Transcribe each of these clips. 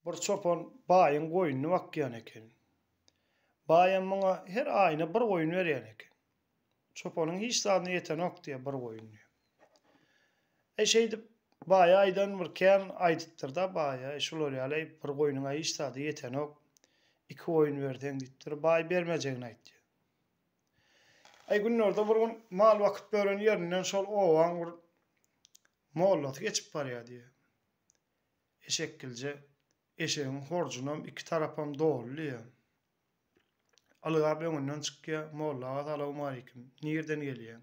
Bir çopan baýyň goýnuny bakýan eken. Baýam muňa her aýyna bir goýun berýän eken. Çopanyň hiç zadyna ýetenok diýýär bir goýun diýýär. Eý şeýdip baýa aýdan bir kän aýdypdyr-da baýa, eý şular ýaly eý bir goýnuňa hiç zada ýetenok, iki goýun berseň diýipdir. Baý bermejegini aýtýar. Eý günlerde bir gün mal bakyp ýören ýerinden şol obaň bir mollasy geçip barýar diýýär. Eşekgilje eşegiň horjunam iki tarapam doly diýýär. Ylgap öňünden çykýar, Molla aga salowmaleýkim, nirden gelýäň?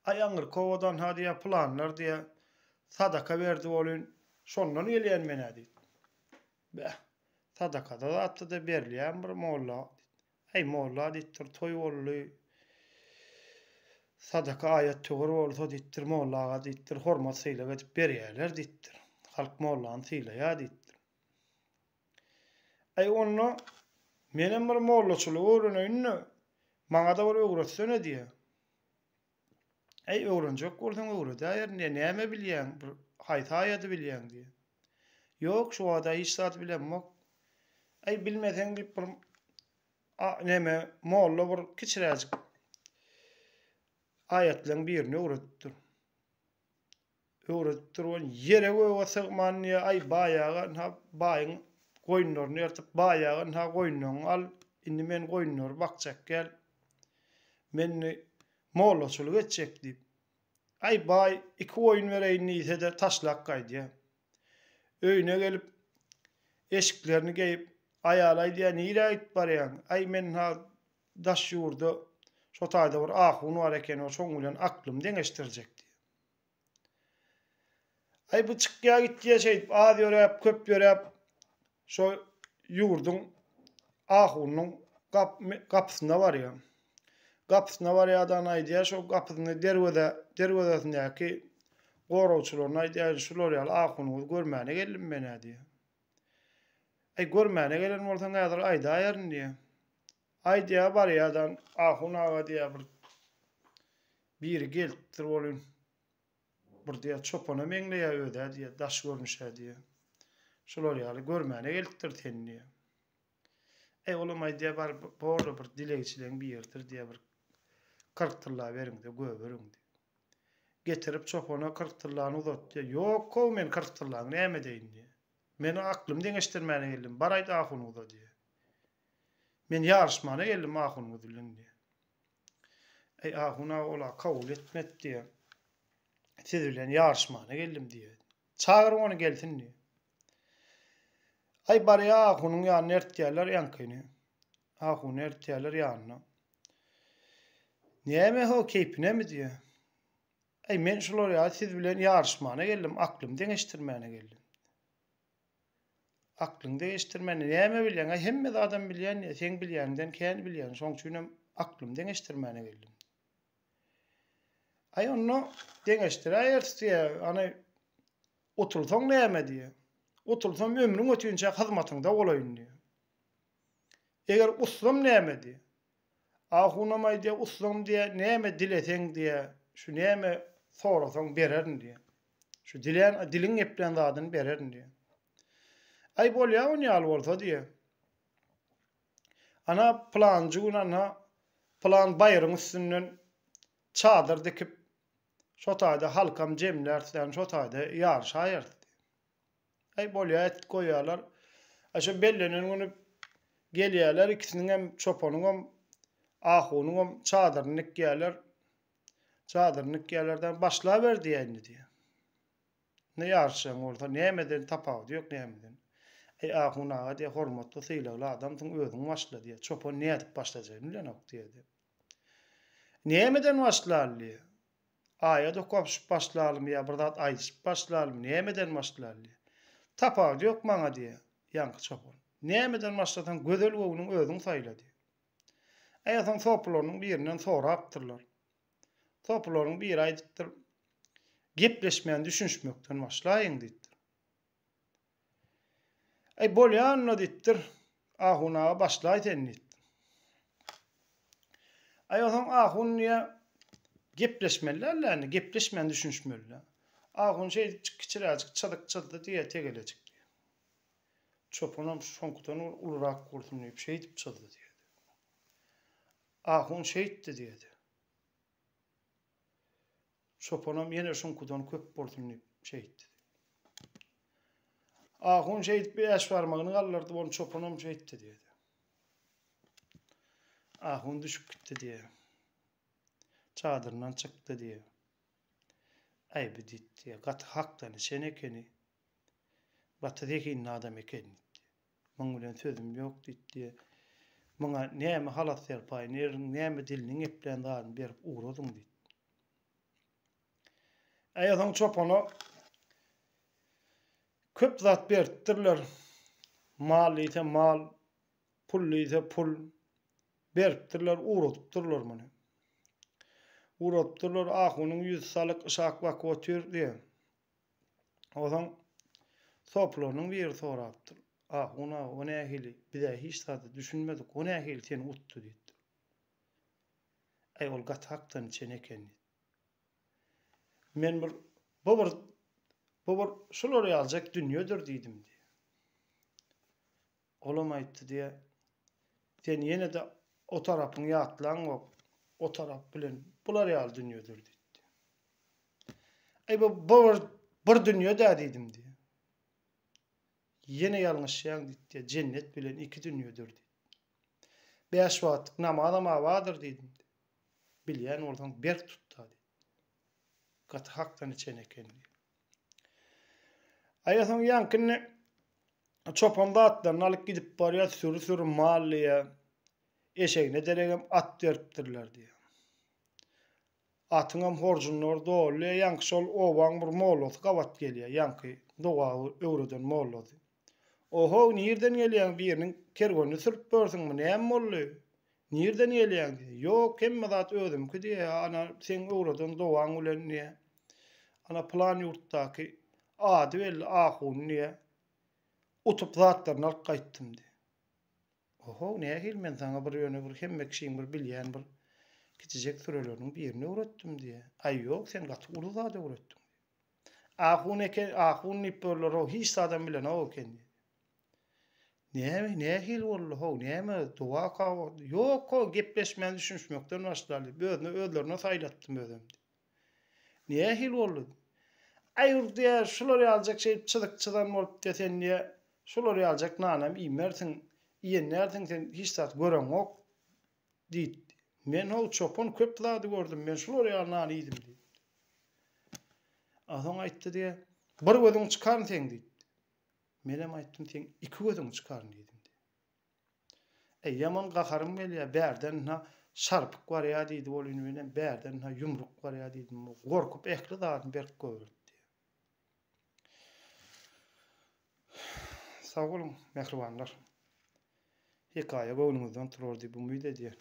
Aý aňyrky obadan-ha diýýär, pylanlar diýýär, sadaka berdi welin, şondan gelýän men-ä diýip. Beh, sadakada zatda-da berilýärmi bir molla diýip. Äý molla diýipdir, toý boldy, sadaka aýat-töwir bolsa diýipdir, molla aga diýipdir, hormat-sylag edip berýärler diýipdir. Halk mollany sylaýar diýipdir. Äý onda menem bir mollaçylygy öwreneýin-de, maňa-da bir öwretsene diýýär. Äý öwrenjek bolsaň öwredäýerin diýýär, näme bilýäň, bir haýsy aýady bilýäň diýýär. Ýok, şu wada hiç zat bilemok. Äý bilmeseň diýip bir a neme molla bir kiçiräjik aýatlaryň birini öwredipdir. Öwredipdir ol ýere göge sygman diýýär, aý baý aga ynha baýyň goýunlaryny ertip, baý aga ynha goýunlaryňy al, indi men goýunlary bakjak gel. Men indi mollaçylyk etjek diýip. Aý baý iki goýun bereýin diýse-de taşlap gaýdýar. Öýüne gelip eşiklerini geýip, aýaly aýdýar, nirä gidip barýaň? Aý men ynha daş ýurda şo taýda bir ahun bar eken, şoň bilen aklymy deňeşdirjek diýýär. Aý bu çykýa gitýä şeýdip az ýöräp köp ýöräp şo ýurduň ahunyň gapysyna barýa. Gapysyna barýadan aýdýa şo gapysyny derweze derwezesindäki goragçylaryna aýdýa şular ýaly ahunyňyzy görmäne geldim men-ä diýýä. Aý görmäne gelen bolsaň häzir aýdaýaryn diýýä. Aýdýa barýadan ahun aga diýýä bir Biri gelipdir welin, bir diýýär, çopana meňleýär öz-ä diýýär, daş görnüşä diýýär. Şular ýaly görmäne gelipdir seni diýýär. Eý, olam aýdýar, bar, borla bir dilegçileň biridir diýýär, bir 40 tylla beriň-de, göberiň diýýär. Getirip çopana 40 tyllany uzatýar. Ýok-ow, men 40 tyllany näme edeýin diýýär. Men aklymy deňeşdirmäne geldim, bar aýt ahunyňyza diýýär. Men ýaryşmana geldim ahunyňyz bilen diýýär. Eý, ahun aga, ol-a kabul etmedi diýýär. Siz bilen ýaryşmana geldim diýýär. Çagyryň ony gelsin diýýär. Aý, barýar ahunyň ýanyna ertýärler ýaňkyny. Ahuny ertýärler ýanyna. Näme ho, keýpinemi diýýär. Aý, men şular ýaly siz bilen ýaryşmana geldim, aklymy deňeşdirmäne geldim. Aklyňy deňeşdirmäni näme bilýäň? Aý hemme zadam bilýän diýýär. Seň bilýäniňden kän bilýän. Şoň üçinem aklymy deňeşdirmäne geldim. Aý onda deňeşdiräýeris diýýär. Hany utulsaň näme diýýär. Utulsam ömrüň ötünçä hyzmatyňda bolaýyn diýýär. Eger utsam näme diýýär. Ahunam aýdýar, ussam diýýär, näme dileseň diýýär, şu näme sorasaň bererin diýýär. Şu dilän, diliň geplän zadyny bererin diýýär. Aý bolýa on ýaly bolsa diýýär. Ana pylanjy gün ana pylan baýryň üstünden çadyr dikip, şo taýda halkam jemläris, ýagny şo taýda ýaryşaýarys diýýär. Aý bolýa etip goýýarlar. A şo bellenen güni gelýärler, ikisiniňem, çopanyňam, ahunyňam çadyryny dikýärler. Çadyryny dikýärler-de, başlaber diýýär indi diýýär. Indi ýaryşjagyň bolsa nämeden tapawudy ýok nämeden. Aý ahun aga diýýär, hormatly, sylagly adamsyň, özüň başla diýýär. Çopan nädip başlajagyny bilenok diýýär. Nämeden başlaly diýýär. Aýat okapşyp başlalymy ýa bir zat aýdyşyp başlalymy, nämeden başlaly diýýär. Tapawudy ýok maňa diýýär, ýaňky çopan. Nämeden başlasaň gözel göwnüň özüň saýla diýýär. Eý soň sopularynyň birinden sorapdyrlar. Sopularyň biri aýdypdyr, Gepleşmän düşünişmekden başlaýyň diýipdir. Eý, bolýa onda diýipdir. Ahun aga başlaý sen diýipdir. Aý onsoň ahun diýýä, gepleşmeli däl-dä indi, gepleşmän düşünişmeli-dä. Ahun şeýdip kiçiräjik çyzyk çyzdy diýýä, tegelejik diýýä. Çopanam şoňkudan bir ulurak bolsun diýip şeýdip çyzdy diýýärdi. Ahun şeýtdi diýýärdi. Çopanam ýene şoňkudan köp bolsun diýip şeýtdi. Ahun şeýdip bäş barmagyny galdyrdy, ony çopanam şeýtdi diýýärdi. Ahun düşüp gitdi diýýär. Çadyryndan çykdy diýýär. Äý bu diýdi, gaty hakdan içen ekeni. Gaty zehinli adam eken diýdi. Muň bilen sözüm ýok diýdi. Muňa näme halat-serpaýyny beriň, näme diliniň geplän zadyny berip ugradyň diýdi. Äý soň çopana köp zat beripdirler. Mal diýse mal, pul diýse pul beripdirler, ugradypdyrlar muny. Ugradypdyrlar, ahunyň ýüzi salyk yşak bakyp otyr diýen. Onsoň sopularynyň biri sorapdyr. Ahun aga, o nähili? Biz-ä hiç zada düşünmedik, o nähili seni utdy diýipdir. Äý, ol gaty hakdan içen eken diýip. Men bir, bu bir, bu bir şular ýaljak dünýedir diýdim diýip. Olam aýtdy diýýär, Sen ýene-de o tarapyňy ýatlaňok, o tarap bilen bular ýaly dünýedir diýdi. Eý, bu bir, bir dünýe-dä diýdim diýýär. Ýene ýalňyşýaň diýdi, jennet bilen iki dünýedir diýdi. Bäş wagtlyk namazam-a bardyr diýdim. Bilýän bolsaň berk tut-da diýdi. Gaty hakdan içen eken diýdi. Aý soň ýaňkyny çopan zatlaryny alyp gidip barýar, süri-süri mal diýýär. Eşegine deregem at beripdirler diýýär. Atyňam horjunlary doly diýýär. Ýaňky şol obaň bir mollasy gabat gelýär. Ýaňky doga öwreden mollasy. Oho, nirden gelýäň, biriniň kerwenini sürüp börsüňmi, näme boldy? Nirden gelýäň diýýär. Ýok, hemme zat özümki diýýär. Ana, seň öwreden dogaň bilen diýýär. Ana, pylan ýurtdaky ady belli ahuny diýýär. Utup zatlaryny alyp gaýtdym diýýär. Oho, nähili men saňa bir ýöne bir hemme kişiň bir bilýän bir kiçijek süreleriniň birini öwretdim diýýär. Aý ýok, sen gaty uly zat öwretdiň diýýär. Ahun eken, ahun diýip börler-how, hiç zadam bilenok eken diýdi. Näme, nähili boldy how, näme, doga okap, ýok how, gepleşmän düşünişmekden başlaly, özüne, özlerine saýlatdym özem diýdi. Nähili boldy? Aý, ur diýýär, şular ýaljak şeýdip çyzyk çyzan bolup diýýär, sen diýýär, şular ýaljak nanam iýmersiň, iýen dälsiň, sen hiç zat göreňok diýdi. Men how, çopan köp zady gördüm, men şular ýaly nany iýdim diýdi. A soň aýtdy diýýär, bir gözüňi çykaryn seň diýdi. Menem aýtdym, seň iki gözüňi çykaryn diýdim diýýär. Eý, ýaman gaharym gelýär, bärden ha şarpyk barýar diýdi, ol indi menem bärden ha ýumruk barýar diýdim. Gorkup ähli zadyny berip goýberdi diýýär. Sag boluň, mähribanlar. Hekaýa göwnüňizden turar diýip umyt edýän.